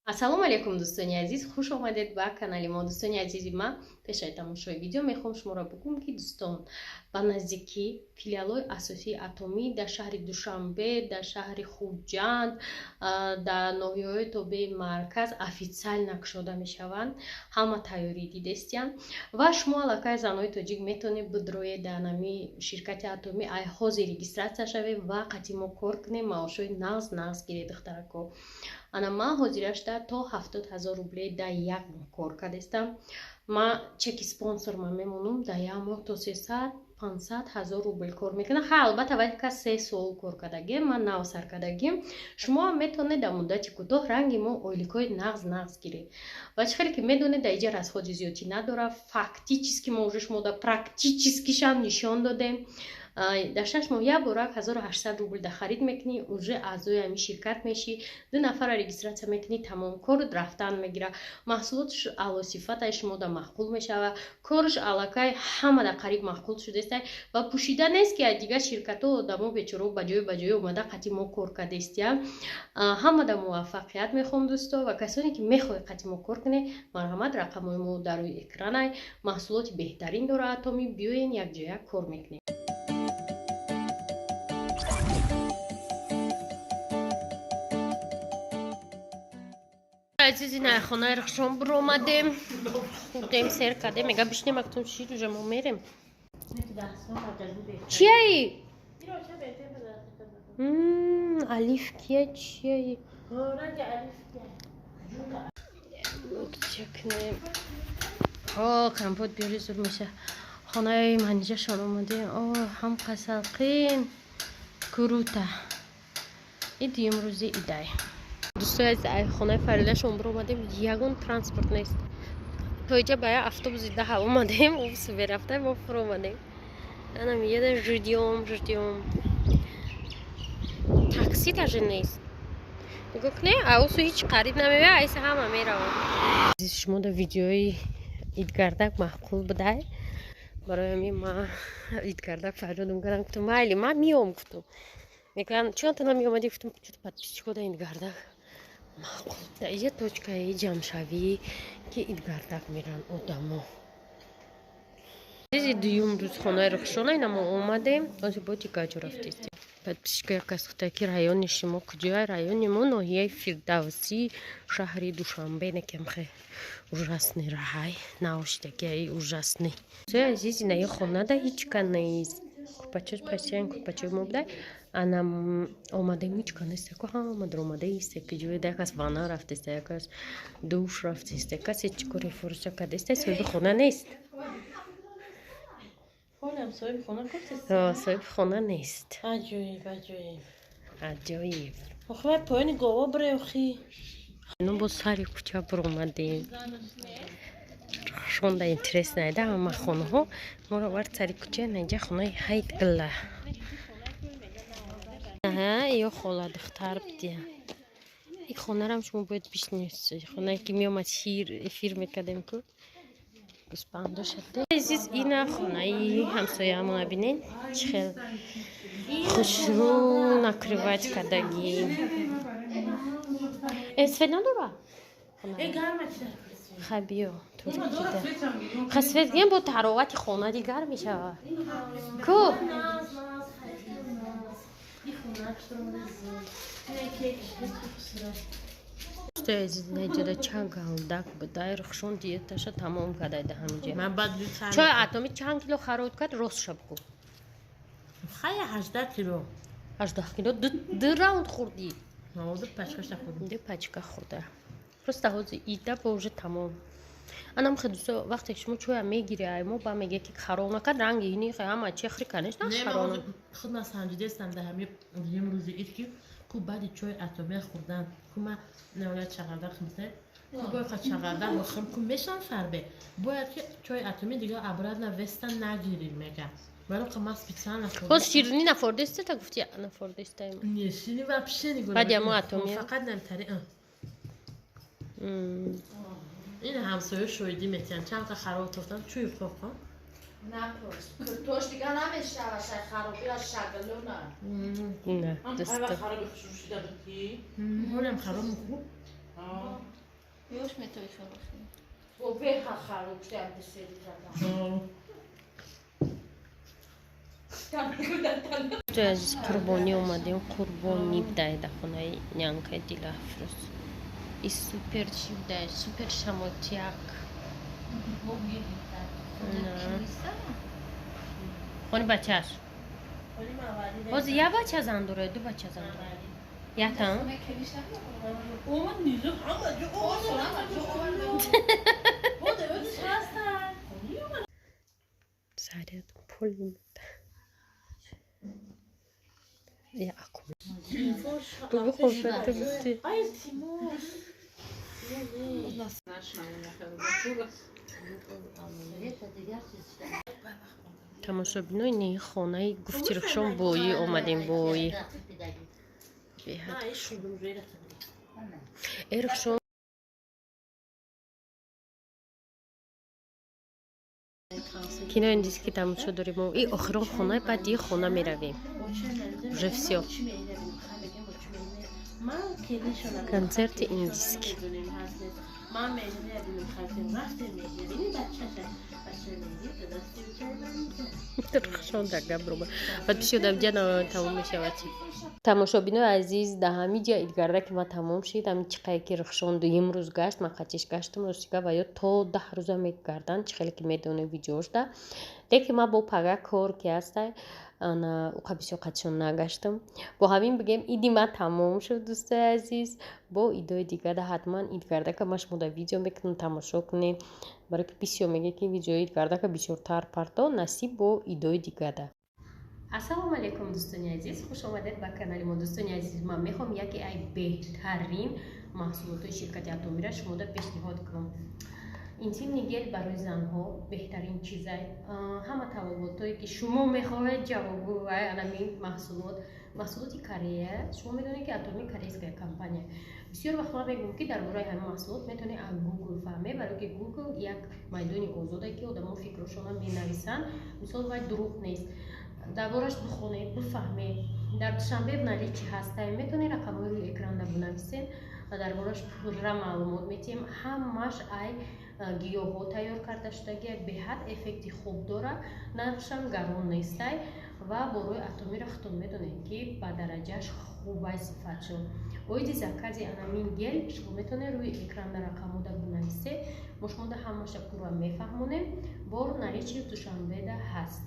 Ассалому алайкум, дӯстони азиз, хуш омадед ба канали мо. Дӯстони азизи ман, пешаи тамошои видео мехоҳам шуморо бигӯм, ки, дӯстон, ба наздикӣ филиалҳои асосии Атомӣ дар шаҳри Душанбе, дар шаҳри Хуҷанд, дар ноҳияҳои тобеи марказ официально кушода мешаванд. Ҳама тайёрӣ дидестиянд ва шумо аллакай, занҳои тоҷик, метавонед бидроед дар нами ширкати Атомӣ, ай ҳозир регистрация шавед ва қати мо кор кунед, маошҳои нағз нағз гиред, духтарако. Ана ман ҳозирашда то 70 000 рубле дар як моҳ кор кардастам. Ман чеки спонсор ман мемонам, дар як моҳ то 300-500 ҳазор рубл кор мекунам. Ха, албатта, вай кас 3 сол кор кардагим, ман нав сар кардагим. Шумо ҳам метавонед дар муддати кӯтоҳ ранги мо ойликҳои нағз нағз гиред. Ва чӣ хеле ки медонед, дар иҷа расходи зиёдтӣ надорад. Фактически мо уже шумо да практическишам нишон додем. Дар 6 моҳ як бора 1800 рубл да харид мекунӣ, уже аъзои ҳамин ширкат мешӣ, ду нафара регистрация мекунӣ, тамом, корут рафтан мегира. Маҳсулотш аълосифатай, шумо да маъқул мешава, корш аллакай ҳама да қариб маъқул шудестай ва пӯшида нест, ки аз дигар ширкатҳо одамо бечоро ба ҷои ба ҷои омада қати мо кор кардестия. Ҳама да муваффақият мехоҳам, дӯсто, ва касоне ки мехоҳед қати мо кор кунед, марҳамат, рақамҳои мо дар рӯи экранай. Маҳсулоти беҳтарин дора Атомӣ, биёен, якҷоя кор мекунем. Азизи, на хонаи Рахшон биромадем, хурдем, сер кардем. Мега, бишнем, актун шид, уже мо мерем. Чияи алиф кия, чияи чакнем? О, компот биёри, зур меша. Хонаи Манижашон омадем. О, ҳам қасалқин круто. И дуюм рӯзи идай. Дӯстои азиз, ай хонаи Фарилашон биромадем, ягон транспорт нест. То иҷа ба як автобуси даҳа омадем, офису беррафта мо фуромадем. Ана меяда, ждём, ждём, такси даже нест. Нигоҳ кунед, аусу ҳеҷ қариб намеояд, айса ҳама мераванд. Шумо да видеои идгардак маъқул будай, барои ҳамин ман идгардак фарёдам кардам, гуфтам: «Майли, ман миём». Гуфтам, мегӯям: «Чон ту намеомадӣ?» Гуфтам: «Подписчикода идгардак маъқул». Дар иҷа точкаи ҷамъшавӣ, ки идгардак меран одамо. Изи дуюм рӯз хонаи Рухшона ина мо омадем, ози бо дигаҷо рафтестем. Подписчика як кас гуфта, ки райони шумо куҷоя? Райони мо ноҳияи Фирдавсӣ, шаҳри Душанбе. Некемхе ужасный раҳай наоштагиаи ужасный. Азиз, инаи хонада ҳеҷ ка нест. Курпачош пасян, курпачои мо будай. Ана омадем, ҳеҷ ка нест, яко ҳама даромада иста, ки ҷои як кас ванна рафтеста, як кас душ рафтеста, касе чӣ кори фурса кардеста, соҳиби хона нест. Соҳиби хона нест. Аҷоиб, аҷоиб. Аҷоиб. Охи, поёни гова бирехи. Ну, бо сари кӯча биромадем. Шонда интерес найда ҳама хонаҳо моро вар сари кӯча. Наинҷа хонаи Ҳайдгила. Ё хола духтар будия. И хонарам шумо бояд бишносед, хонае ки меомад, эфир мекардем ку гӯспандошаде. Азиз, ина хонаи ҳамсояамона бинед, чӣ хел хушрӯ накрывать кардагӣ. Э, свет надора? Ха, биё, торикида. Ха, свет гем, бо таровати хона дигар мешавад ку. Дӯстои азиз, наҷада чанд галдак будай, Рухшон диеташа тамом кардай да ҳаминҷа. Ман баъд Чой Атоми чанд кило хароб кард, ростша бигӯ. Хая, 18 кило. 18 кило ду раунд хӯрдӣ? Ҳозир пачкаша хӯрдам. Ду пачка хӯрда. Просто ҳозир ида бо уже тамом. Анам хе, дӯсто, вақте ки шумо чоя мегири, ай мо ба меге, ки хароб накард, ранги ини хе ҳама чехри, конечно, хароб. Худ ман санҷидестам дар ҳами дуюм рӯзи ид, ки ку баъди чои Атомия хӯрдан, ку ман навояд чағалдақ мисне, ку бояд чағалдақ бихӯрам, ку мешам фарбе, бояд ки чои Атоми дига обратно веста нагирӣ, мега. Барои ка ман специально хӯрдам. Боз ширинӣ нафордеста, та гуфти нафордестаем. Не, ширинӣ вообще нигоҳ. Баъди ҳамо Атомия? Фақат намтари. Ин ҳамсоя шоҳидӣ метиҳанд, чанд қа хароб тофтам чӯй хоқам. Напурс. Куртош дига намешава, шай хароби аз шаглуна. Не, Ҳам дӯсто. хароби хушрӯ шида буд ки. Ҳолям хароб мухӯ. Тош метои хелохи. Бо беха хароб шуд десери. Дӯстои азиз, қурбонӣ омадем, қурбонӣ бдай дар хонаи нянкаи Дилафрӯз. И супер чӣ бдай, супер шамотяк. Хони бачааш. Ҳозир як бача зан дорад, ду бача зан дорад. Яктан? Заряд пул. Я акум. Бу хобата гуфти. Тамошобинои не хонаи гуфти рухшон боӣ омадем боӣ. Э рухшон кинои индийский тамошо дорем. И охирон хонаи баъд и хона меравем. Уже всё. Концерти индийский. Рухшон дар гап роба. Баъд бисёр дар ҷа тамом мешавад. Тамошобинои азиз, дар ҳамин ҷа идгарда ки ман тамом шид, ҳамин чиқае ки рухшон дуюм рӯз гашт, ман қатиш гаштам, ростига ва ё то 10 рӯза мегарданд, чӣ хеле ки медонед видеошда. Лекин ман бо пага кор ки ҳастай, уқа бисёр қатишон нагаштам. Бо ҳамин бигем иди ман тамом шуд, дӯстои азиз. Бо идои дигар ҳатман идгардака ман шумо дар видео мекунам, тамошо кунед. Барои ки бисёр мегӯяд ки видеои идгардака бисёртар парто, насиб бо идои дигарда. Ассалому алайкум, дӯстони азиз, хуш омадед ба канали мо. Дӯстони азиз, ман мехоҳам яке ай беҳтарин маҳсулотҳои ширкати Атомира шумода пешниҳод кунам. Интимный гель барои занҳо беҳтарин чизай. Ҳама талаботҳое ки шумо мехоҳед ҷавобгӯ вай анамин маҳсулот, маҳсулоти Корея. Шумо медонед ки Атоми корейская компания. Бисёр вақт ман мегӯям ки дар бораи ҳамин маҳсулот метавонед аз Google фаҳмед, барои ки Google як майдони озоде ки одамо фикрҳошонро менависанд. Мисол вай дурӯғ нест. Дар бораш бихонед, бифаҳмед. Дар Душанбе наличи ҳастай, метавонед рақамҳои рӯи экранда бинависед ва дар бораш пурра маълумот метиҳем. Ҳамаш ай гиёҳҳо тайёр карда шудагия, беҳад эффекти хуб дорад, нархшам гарон нестай ва борои Атомиро худтон медонед ки ба дараҷааш хубай сифат шуд. Оиди закази анамин гель шумо метавонед рӯи экранда рақамҳода бинависед, мо шумода ҳамаша пурра мефаҳмонем. Бор наличи Душанбеда ҳаст.